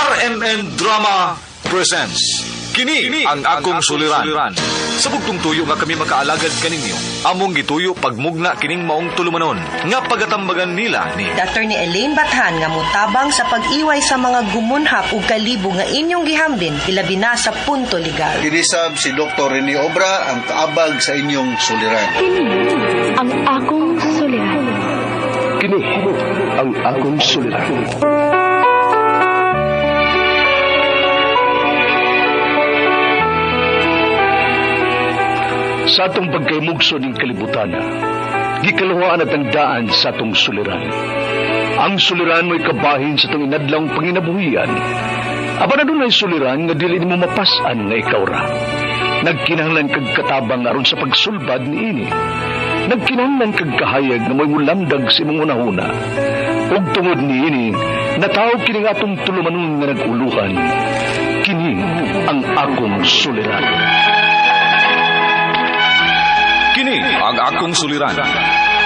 RMN Drama presents Kini ang akong suliran. Sa bugtong tuyo nga kami makaalagad kaninyo, among gituyo pagmugna kining maong tulumanon nga pagatambagan nila ni Attorney Elaine Bathan nga mutabang sa pag-iway sa mga gumunhap ug kalibo nga inyong gihambin ilabi na sa punto legal. Kinisab si Dr. Rene Obra ang kaabag sa inyong suliran. Kini ang akong suliran. Kini ang akong suliran. Sa atong pagkaymugso ning kalibutan, gikaluhaan at ang daan sa atong suliran. Ang suliran mo'y kabahin sa atong inadlawng panginabuhian. Apan adunay suliran nga dili nimo mapas-an nga ikaw ra. Nagkinahanglan kag katabang aron sa pagsulbad niini. Nagkinahanglan kag kahayag nga mo'y mulamdag sa imong hunahuna. Ug tungod niini, nataw kini nga atong tulumanon nga nag-uluhan. Kini ang akong suliran. Kini ang akong suliran.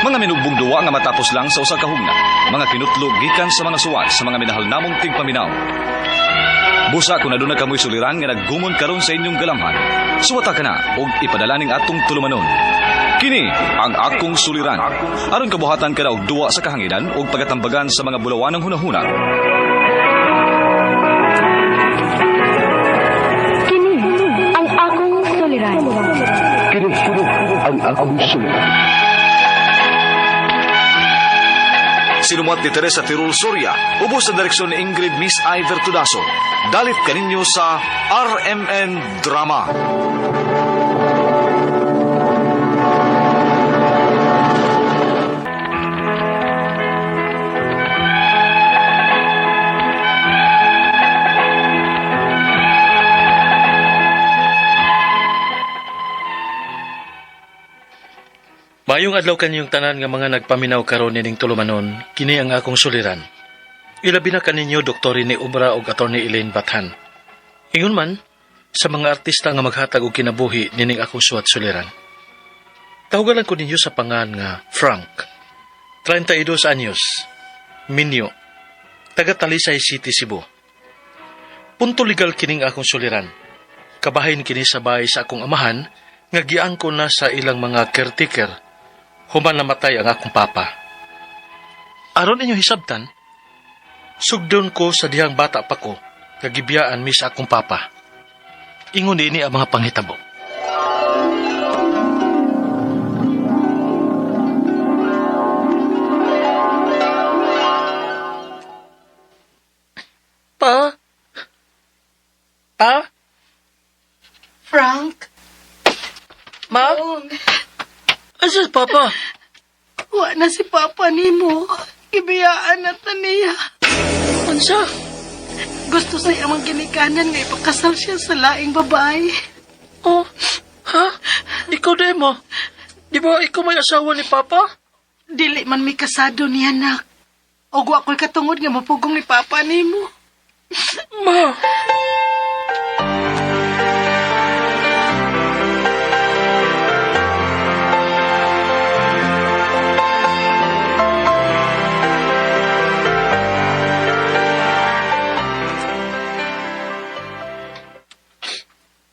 Mga minugbong duwa nga matapos lang sa usa ka hugna. Mga kinutlo gikan sa mga suwat sa mga minahal namong tigpaminaw. Busa kung aduna kamoy suliran nga naggumon karon sa inyong galamhan. Suwata ka na og ipadala ning atong tulumanon. Kini ang akong suliran. Aron kabuhatan ka na og duwa sa kahanginan ug pagatambagan sa mga bulawanang hunahuna. Kini ang akong suliran. Kini ang akong suliran. Sinumuat ni Teresa Tirul Soria, ubos sa direksyon ni Ingrid Miss Iver Tudaso. Dalit kaninyo sa RMN Drama. Mayong adlaw kanyong tanan nga mga nagpaminaw karon nining tulumanon, kini ang akong suliran. Ilabi na kaninyo Dr. Rene Obra ug Attorney Elaine Bathan. Ingon man, sa mga artista nga maghatag og kinabuhi nining akong suwat suliran. Tawagan ko ninyo sa pangan nga Frank. 32 anyos. Minyo. Taga Talisay City, Cebu. Punto legal kining akong suliran. Kabahin kini sa bahay sa akong amahan nga giangko na sa ilang mga caretaker human namatay ang akong papa. Aron inyo hisabtan, sugdon ko sa dihang bata pa ko nga gibiyaan mi sa akong papa. Ingon ini ang mga panghitabo. Pa? Pa? Frank? Ma? Asa si Papa? Wa na si Papa nimo. Ibiyaan na ta niya. Unsa? Gusto sa iyang ginikanan nga ipakasal siya sa laing babae. Oh, ha? Ikaw di mo. Di ba ikaw may asawa ni Papa? Dili man mi kasado niya, nak. Og wa ko'y katungod nga mapugong ni Papa nimo. Ma!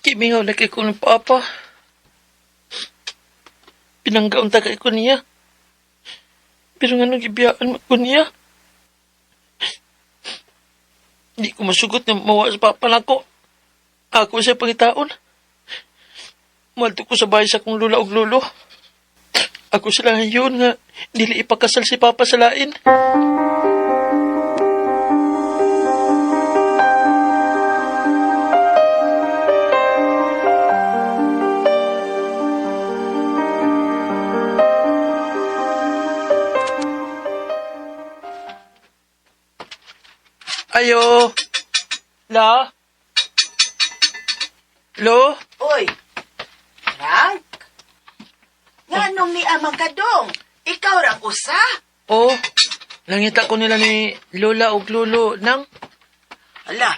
Kimingaw na kay ko ng Papa. Pinanggaon ta kay ko niya. Pero nga nung gibiyaan mo ko niya. Di ko masugot na mawa sa papa nako. Ako siya pangitaon. Malto ko sa bahay sa akong lula og lolo. Ako sila ngayon nga dili ipakasal si papa sa lain. Ayo. La. Lo. Uy, Frank? Nganong ni amang kadong? Ikaw ra usa? Oh, langita ko nila ni Lola ug Lolo nang Ala,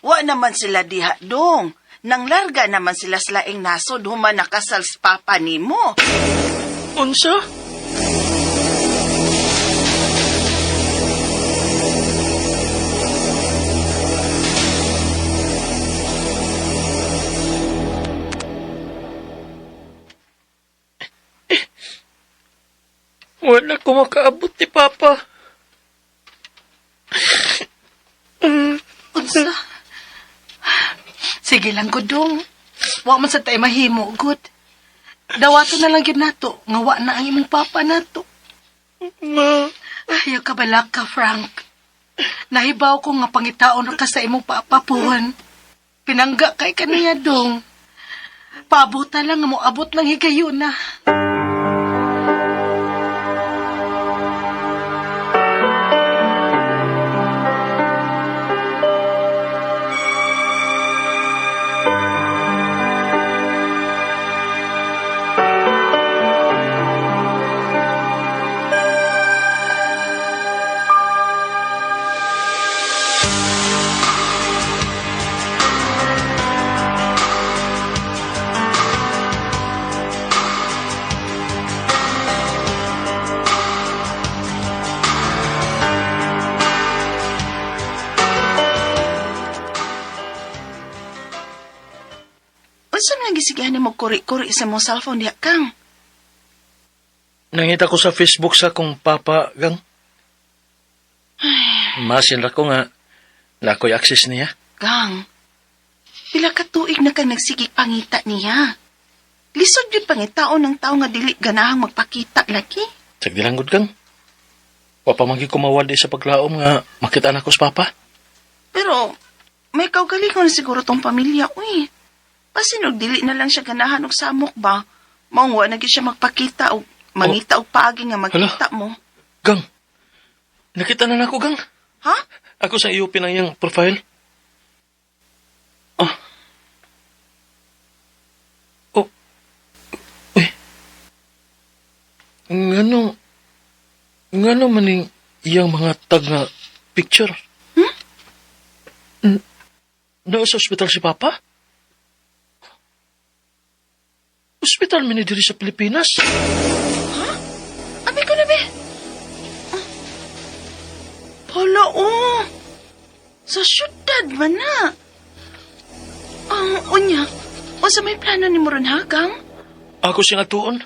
wa naman sila diha dong. Nang larga naman sila sa laing nasod human nakasal sa papa nimo. Unsa? Wala ko makaabot ni Papa. Unsa? Sige lang gud dong. Wa man sa tay mahimo gud. Dawato na lang gyud nato nga wa na ang imong papa nato. Ma. Ayaw ka balak ka, Frank. Nahibaw ko nga pangitaon ra ka sa imong papa puhon. Pinangga kay kaniya dong. Paabutan lang nga moabot lang higayon na. Unsa man ang gisigihan nimo kuri-kuri sa imong cellphone diha kang? Nangita ko sa Facebook sa kong papa, gang. Masin ra ko nga, nakoy access niya. Gang. Pila ka tuig na kang nagsigig pangita niya. Lisod gyud pangitaon ng tao nga dili ganahang magpakita lagi. Sagdi lang gud kang. Wa pa man gyud kumawad di sa paglaom nga makita na ko sa papa. Pero may kaugalingon siguro tong pamilya, uy. Basin og dili na lang siya ganahan og samok ba? Maong wa na gyud siya magpakita og mangita og paagi nga magkita mo. Gang. Nakita na nako, gang. Ha? Ako sa iyo pinang iyang profile. Oh. Oh. Uy. Ngano maning iyang mga tag nga picture? Hmm? Naa sa ospital si Papa? Ospital man ni diri sa Pilipinas. Abi ko na be. Hala, oh. Sa syudad man na. Ang unya, unsa may plano ni ron ha, Gang? Ako siyang atuon.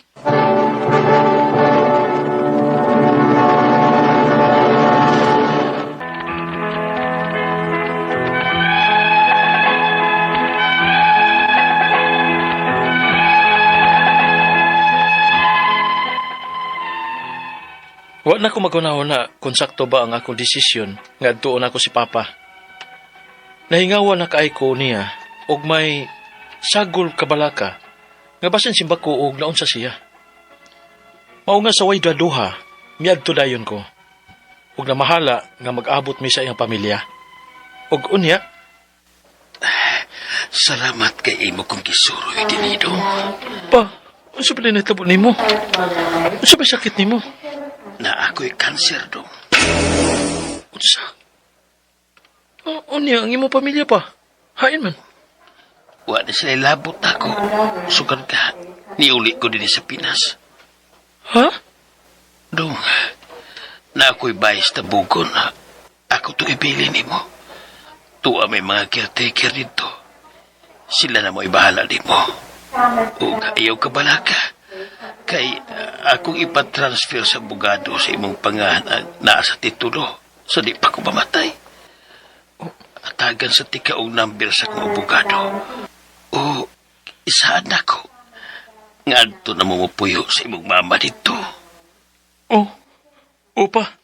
Wa na ko maghuna-huna kung sakto ba ang akong desisyon nga adtuon ako si Papa. Nahingawa na kaay ko niya og may sagol kabalaka nga basin simba ko og naunsa siya. Mao nga sa way duha, miadto dayon ko. Ug namahala nga mag-abot mi sa iyang pamilya. Ug unya, Salamat kay imo kong gisuroy dinidong. pa, unsa pa nahitabo nimo? Unsa ba sakit nimo? Na ako'y kanser dong. Unsa? Unya ang imo pamilya pa. Hain man. Wa na sila labot ako. Sukan ka, niuli ko din sa Pinas. Ha? Dong, na ako'y bayis na bugon. Ako to ibili nimo. Tuwa may mga caretaker dito. Sila na mo ibahala nimo. Ug ayaw ka balaka. Kay akong ipatransfer sa abogado sa imong pangalan naa sa titulo. So di pa ko mamatay. Atagan sa tika og number sa akong abogado. O isaan nako. Ngadto na mo mopuyo sa imong mama dito. Oh, opa.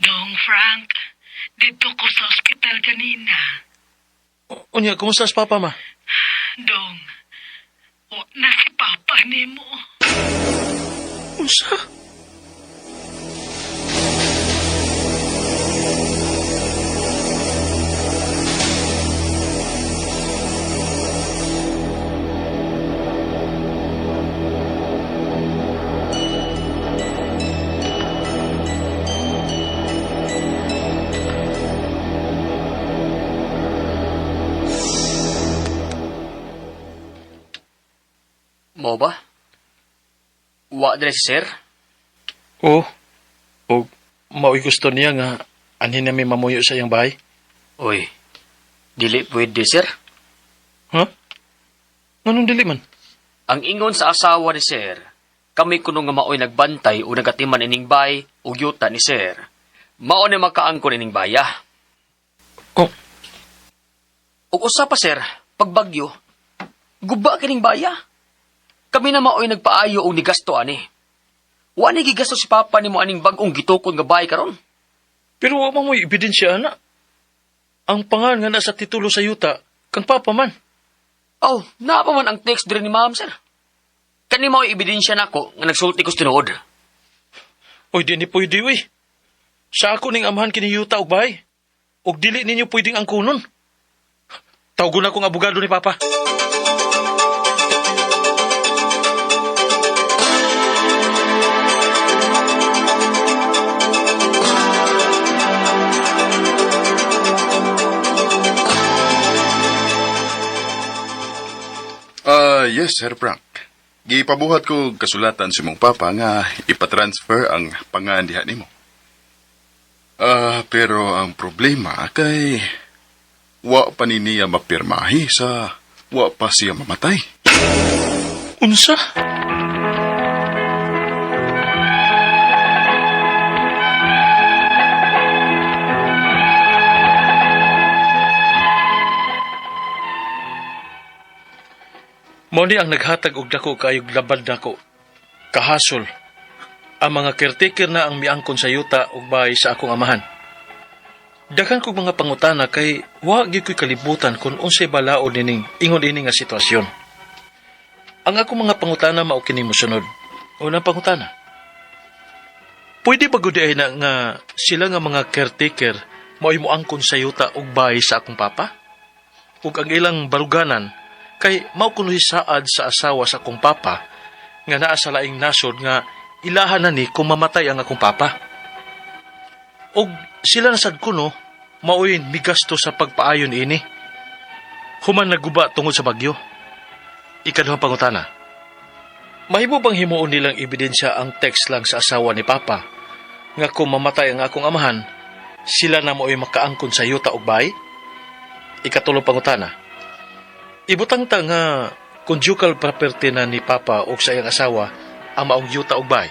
Dong Frank, dito ko sa ospital kanina. Unya, kumusta si Papa, ma? Dong, wa na si Papa nimo. Unsa? Mo ba? Wa dire si sir? Oh, o mao'y gusto niya nga anhin na may mamuyo sa iyang bahay. Uy, dili pwede sir. Ha? Nganong dili man? Ang ingon sa asawa ni sir, kami kuno nga maoy nagbantay o nagatiman ining bay ug yuta ni sir. Mao ni makaangkon ining baya. Oh. Ug usa pa sir, pagbagyo, guba kining baya. Kami na maoy nagpaayo og nigasto ani. Wa ni gigasto si papa nimo aning bag-ong gitukod nga bay karon. Pero wa man mo'y ebidensya ana. Ang pangan nga nasa titulo sa yuta, kang papa man. Oh, naa pa man ang text diri ni ma'am sir. Kani mao'y ebidensya nako nga nagsulti ko sa tinuod. Oy, di ni pwede, uy. Sa ako ning amahan kini yuta og bahay. Og dili ninyo pwedeng angkunon. Tawgon akong abogado ni Papa. Yes, Sir Frank. Gipabuhat ko kasulatan sa mong papa nga ipatransfer ang pangan diha nimo. Pero ang problema kay wa pa ni niya mapirmahi sa wa pa siya mamatay. Unsa? Mao ni ang naghatag og dako kaayog labad nako. Kahasol. Ang mga caretaker na ang miangkon sa yuta ug bahay sa akong amahan. Daghan kog mga pangutana kay wa gyud ko'y kalibutan kung unsay balaod nining ingon ini nga sitwasyon. Ang akong mga pangutana mao kini mosunod. Unang pangutana. Pwede ba gud ay na nga sila nga mga caretaker mao'y moangkon sa yuta ug bahay sa akong papa? Ug ang ilang baruganan kay mao kuno'y saad sa asawa sa akong papa nga naa sa laing nasod nga ilahan na ni kung mamatay ang akong papa. Og sila na sad kuno mao'y migasto sa pagpaayon ini. Human naguba tungod sa bagyo. Ikaduhang pangutana. Mahimo bang himuon nilang ebidensya ang text lang sa asawa ni Papa nga kung mamatay ang akong amahan, sila na mo'y makaangkon sa yuta og bahay? Ikatulong pangutana. Ibutang ta nga conjugal property na ni Papa og sa iyang asawa ang maong yuta og bahay.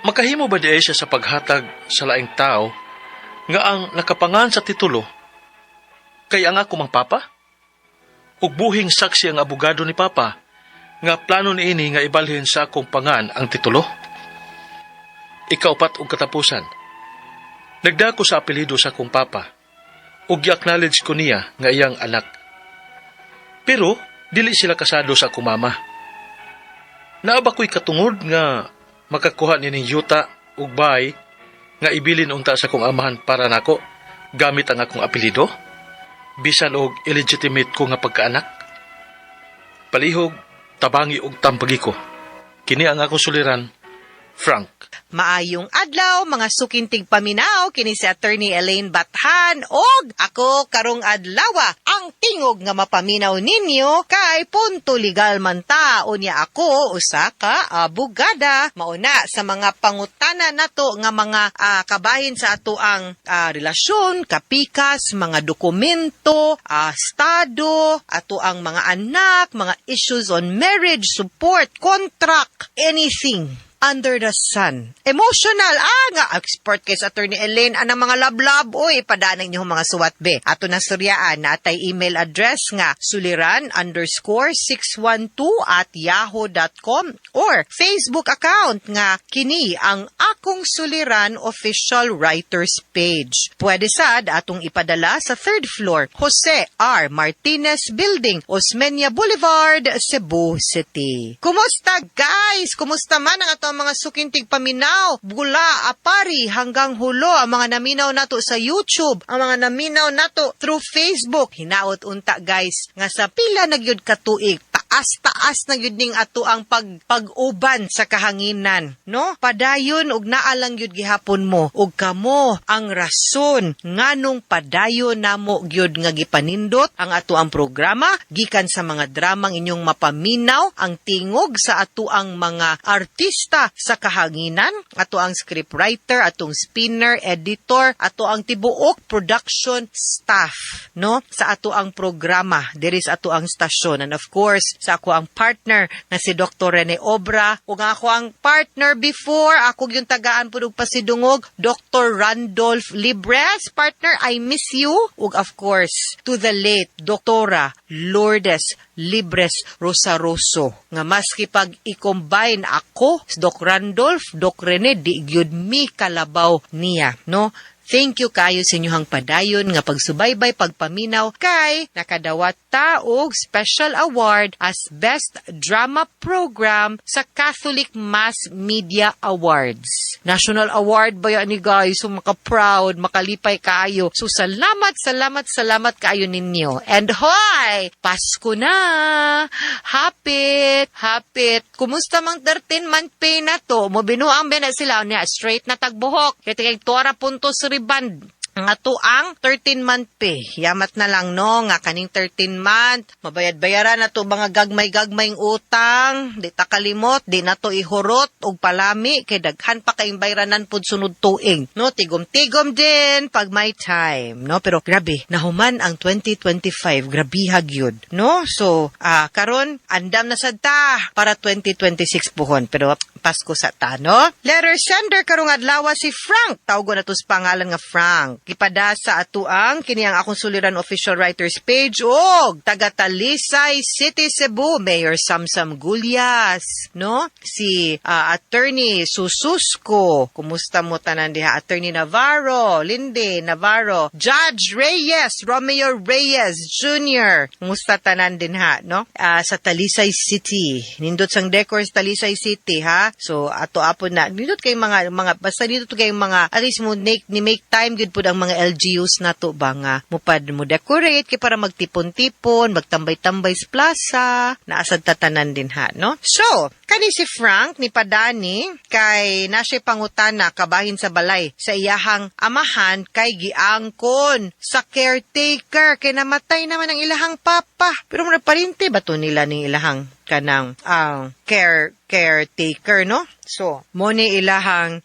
Makahimo ba di ay siya sa paghatag sa laing tao nga ang nakapangan sa titulo kay ang ako mang Papa? Ug buhing saksi ang abogado ni Papa nga plano niini nga ibalhin sa akong pangan ang titulo? Ikaupat og katapusan. Nagdako sa apelyido sa akong papa ug gi-acknowledge ko niya nga iyang anak. Pero dili sila kasado sa akong mama. Naa ba ko'y katungod nga makakuha nining yuta ug bahay nga ibilin unta sa akong amahan para nako gamit ang akong apelyido? Bisan og illegitimate ko nga pagkaanak? Palihog, tabangi og tampagi ko. Kini ang akong suliran, Frank. Maayong adlaw mga sukintig paminaw kini si Attorney Elaine Bathan og ako karong adlawa ang tingog nga mapaminaw ninyo kay punto legal man ta unya ako usa ka abogada. Mauna sa mga pangutana nato nga mga kabahin sa ato ang relasyon, kapikas, mga dokumento, estado, ato ang mga anak, mga issues on marriage, support, contract, anything under the sun. Emotional, nga expert kay sa Attorney Elaine, anang mga lablab, oy, padaan inyong mga suwat be. Ato na suryaan, na atay email address nga suliran_612@yahoo.com or Facebook account nga kini ang Akong Suliran Official Writers Page. Pwede sad atong ipadala sa third floor, Jose R. Martinez Building, Osmeña Boulevard, Cebu City. Kumusta guys? Kumusta man ang ato ang mga sukintig paminaw, bula, apari, hanggang hulo, ang mga naminaw nato sa YouTube, ang mga naminaw nato through Facebook. Hinaot unta guys, nga sa pila na gyud katuig, Taas-taas na gyud ning ato ang pag-uban sa kahanginan, no? Padayon og naa lang gyud gihapon mo, ug kamo ang rason nganong padayon namo gyud nga gipanindot ang ato ang programa gikan sa mga dramang inyong mapaminaw, ang tingog sa ato ang mga artista sa kahanginan, ato ang scriptwriter, atong spinner, editor, ato ang tibuok production staff, no, sa ato ang programa diri sa ato ang stasyon, and of course sa ako ang partner nga si Dr. Rene Obra, ug ang ako ang partner before ako yung tagaan pud og pasidungog, Dr. Randolph Libres. Partner, I miss you. Ug of course to the late Doktora Lourdes Libres Rosaroso, nga maski pag i-combine ako si Doc Randolph, Doc Rene, di gyud mi kalabaw niya, no? Thank you kayo sa inyong padayon nga pagsubaybay, pagpaminaw, kay nakadawat ta og special award as Best Drama Program sa Catholic Mass Media Awards. National Award ba yan ni, guys? So maka-proud, makalipay kayo. So salamat, salamat, salamat kayo ninyo. And hoy! Pasko na! Hapit! Hapit! Kumusta mang 13 month pay na to? Mo binuang ba na sila? Niya, straight na tagbuhok. Kaya kay tuara puntos riband ang ato ang 13 month pay. Yamat na lang, no, nga kaning 13 month mabayad-bayaran na to mga gagmay-gagmayng utang, di ta kalimot, di na to ihurot og palami kay daghan pa kayong bayranan pud sunod tuig, no? Tigom-tigom din pag may time, no? Pero grabe, nahuman ang 2025, grabiha gyud, no? So, karon andam na sad ta para 2026 puhon, pero Pasko sa ta, no? Letter sender karong adlaw si Frank. Tawgo na to sa pangalan nga Frank. Gipada sa atuang kini ang akong suliran official writers page og taga Talisay City, Cebu, Mayor Samsam Gulyas, no? Si Attorney Sususco, kumusta mo tanan diha? Attorney Navarro, Linde Navarro, Judge Reyes, Romeo Reyes Jr. Kumusta tanan din ha, no? Sa Talisay City. Nindot sang decor sa Talisay City, ha? So ato apon na nindot kay mga basta nindot kay mga at least mo make ni make time gyud pud ang mga LGUs nato ba nga mupad mo decorate kay para magtipon-tipon, magtambay-tambay sa plaza, naasad tatanan din ha, no? So, kani si Frank ni padani kay na siya pangutana kabahin sa balay sa iyahang amahan kay giangkon sa caretaker kay namatay naman ang ilahang papa. Pero mura parinte ba to nila ning ilahang kanang ang caretaker, no? So, mo ni ilahang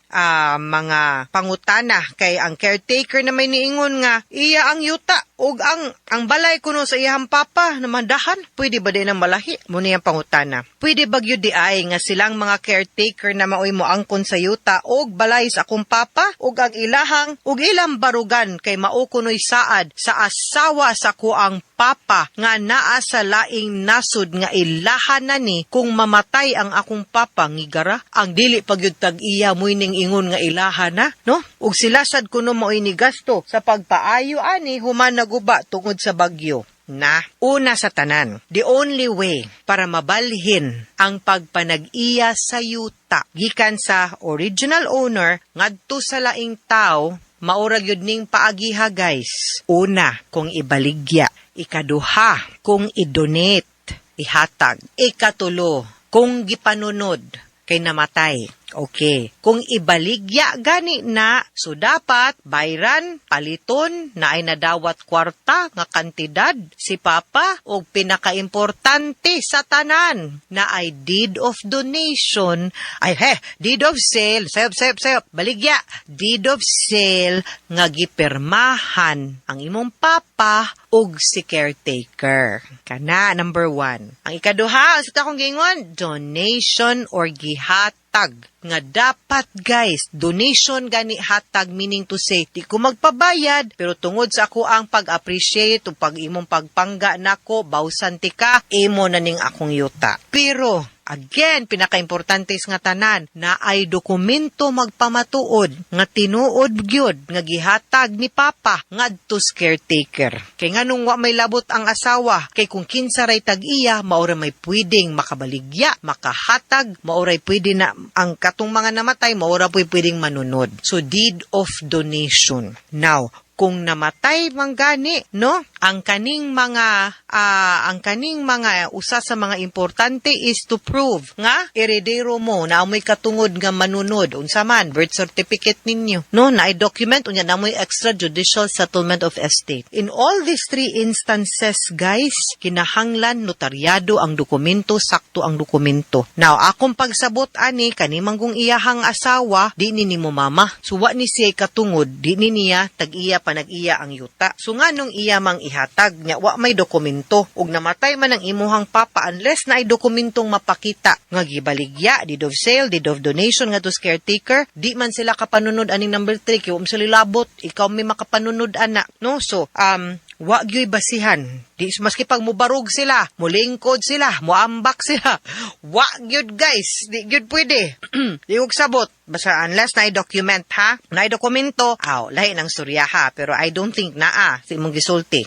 mga pangutana kay ang caretaker na may niingon nga iya ang yuta ug ang balay kuno sa iyang papa namandahan. Pwede ba din ang malahi? Mo ni ang pangutana. Pwede ba gyud di ay nga silang mga caretaker na maoy mo angkon sa yuta og balay sa akong papa ug ang ilahang ug ilang barugan kay mao kunoy saad sa asawa sa kuang papa nga naa sa laing nasod nga ilahan na ni kung mamatay ang akong papa? Ngigara ang dili pagyud tag iya moy ning ingon nga ilahan na, no? Ug sila sad kuno maoy ni gasto sa pagpaayo ani human naguba tungod sa bagyo. Na una sa tanan, the only way para mabalhin ang pagpanag-iya sa yuta gikan sa original owner ngadto sa laing tawo, maura gyud ning paagiha, guys. Una, kung ibaligya. Ikaduha, kung i-donate, ihatag. Ikatulo, kung gipanunod kay namatay. Okay. Kung ibaligya gani na, so dapat bayran, paliton, na ay nadawat kwarta nga kantidad si Papa, og pinakaimportante sa tanan na ay deed of donation, ay he, deed of sale, sayop, sayop, sayop, baligya, deed of sale nga gipirmahan ang imong papa ug si caretaker. Kana, number one. Ang ikaduha, sa akong gingon, donation or gihatag nga dapat, guys, donation gani, hatag, meaning to say di ko magpabayad pero tungod sa ako ang pag-appreciate o pag imong pagpangga nako, bawsan ti ka, imo na ning akong yuta. Pero again, pinakaimportante nga tanan na ay dokumento magpamatuod nga tinuod gyud nga gihatag ni Papa ngadto sa caretaker. Kay nganong wa may labot ang asawa? Kay kung kinsa ray tag-iya, maura may pwedeng makabaligya, makahatag, maoray pwede na ang katong mga namatay, maura po'y pwedeng manunod. So, deed of donation. Now, kung namatay man gani, no? Ang kaning mga usa sa mga importante is to prove nga eredero mo na amoy katungod nga manunod, unsa man birth certificate ninyo, no, na document, unya na moy extrajudicial settlement of estate. In all these three instances, guys, kinahanglan notaryado ang dokumento, sakto ang dokumento. Now, akong pagsabot ani, kani manggong iyahang asawa, di ni nimo mama, so wa ni siya katungod, di ni niya tag-iya panag-iya ang yuta. So nganong iya mang ihatag nya wa may dokumento ug namatay man ang imuhang papa, unless na ay dokumentong mapakita nga gibaligya, deed of sale, deed of donation nga to caretaker, di man sila kapanunod aning number 3 kay wa man sila labot, ikaw may makapanunod ana, no? So wa gyoy basihan. Di maski pag mubarog sila, mulingkod sila, muambak sila, wa gyud, guys, di gyud pwede. Di og sabot. Basta unless na document ha, na dokumento, aw, lahi ng storya ha, pero I don't think naa sa imong gisulti.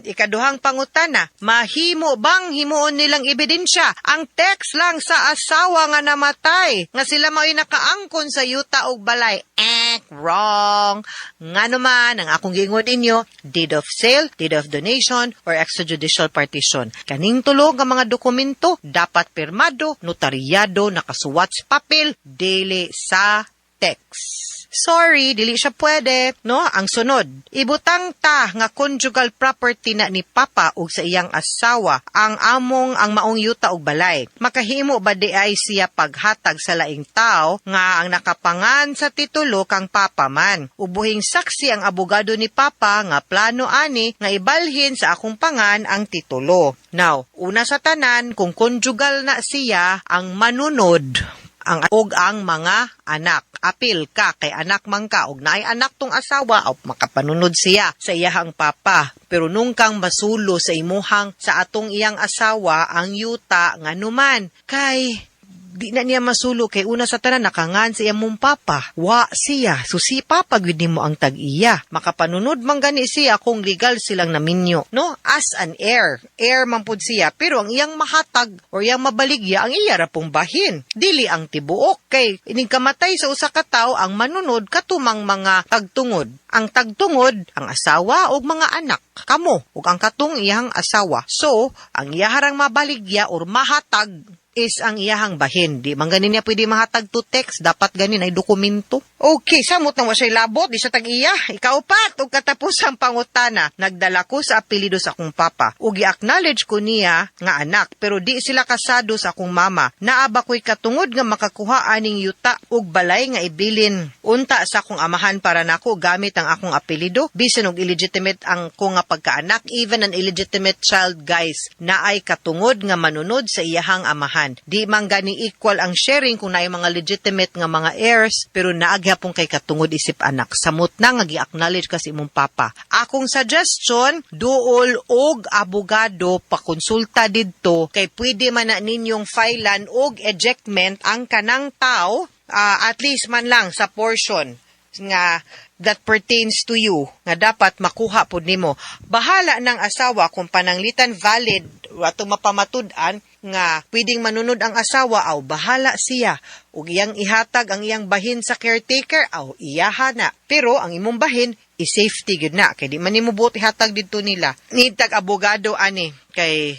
Ikaduhang pangutana, mahimo bang himuon nilang ebidensya ang text lang sa asawa nga namatay nga sila mao'y nakaangkon sa yuta og balay? Eh, wrong. Ngano man, ang akong giingon ninyo, deed of sale, deed of donation, or extrajudicial partition. Kaning tulo nga mga dokumento, dapat pirmado, notaryado, nakasuwat sa papel, dili sa text. Sorry, dili siya pwede, no? Ang sunod, ibutang ta nga conjugal property na ni Papa ug sa iyang asawa ang among ang maong yuta ug balay. Makahimo ba di ay siya paghatag sa laing tao nga ang nakapangan sa titulo kang Papa man? Ubuhing saksi ang abogado ni Papa nga plano ani nga ibalhin sa akong pangan ang titulo. Now, una sa tanan, kung conjugal na siya, ang manunod ang og ang mga anak. Apil ka kay anak man ka og naay anak tong asawa o makapanunod siya sa iyahang papa. Pero nung kang masulo sa imuhang sa atong iyang asawa ang yuta, nganuman kay di na niya masulo kay una sa tanan nakangan sa iyang papa. Wa siya. So si papa gyud nimo ang tag-iya. Makapanunod man gani siya kung legal silang naminyo. No? As an heir. Heir man pud siya. Pero ang iyang mahatag or iyang mabaligya ang iya ra pong bahin. Dili ang tibuok kay ining kamatay sa usa ka tawo, ang manunod katumang mga tagtungod. Ang tagtungod ang asawa ug mga anak. Kamo ug ang katong iyang asawa. So, ang iyaharang mabaligya or mahatag is ang iyahang bahin. Di man ganin niya pwede mahatag to text. Dapat ganin ay dokumento. Okay, samot na wa siya labot. Di siya tag-iya. Ikaupat, ug katapusang pangutana. Nagdala ko sa apelido sa akong papa. Ug i-acknowledge ko niya nga anak. Pero di sila kasado sa akong mama. Naa ba ko'y katungod nga makakuha aning yuta ug balay nga ibilin unta sa akong amahan para nako gamit ang akong apelido? Bisan og illegitimate ang ko nga pagkaanak, even an illegitimate child, guys, naay katungod nga manunod sa iyahang amahan. Di man gani equal ang sharing kung naay mga legitimate nga mga heirs, pero naa gyapon kay katungod isip anak. Samot na nga gi-acknowledge kasi imong papa. Akong suggestion, duol og abogado, pakonsulta didto kay pwede man na ninyong filean og ejectment ang kanang tao, at least man lang sa portion nga that pertains to you nga dapat makuha pud nimo. Bahala ng asawa kung pananglitan valid ato mapamatud-an nga pwedeng manunod ang asawa, aw bahala siya ug iyang ihatag ang iyang bahin sa caretaker, aw iyaha na. Pero ang imong bahin i-safety gyud na kay di man nimo buot ihatag didto nila. Need tag abogado ani kay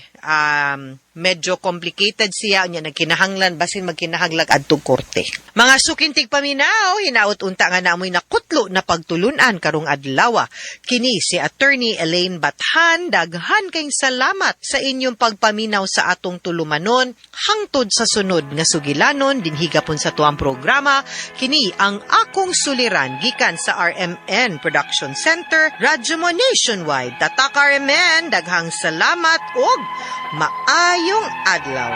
medyo complicated siya, unya nagkinahanglan basin magkinahanglag adtong korte. Mga suking tigpaminaw, hinaot unta nga naamoy nakutlo na pagtulunan karong adlaw. Kini si Attorney Elaine Bathan, daghan kayong salamat sa inyong pagpaminaw sa atong tulumanon hangtod sa sunod nga sugilanon dinhi gapon sa tuang programa. Kini ang Akong Suliran gikan sa RMN Production Center, Radyo Mo Nationwide. Tatak RMN, daghang salamat ug maayong adlaw.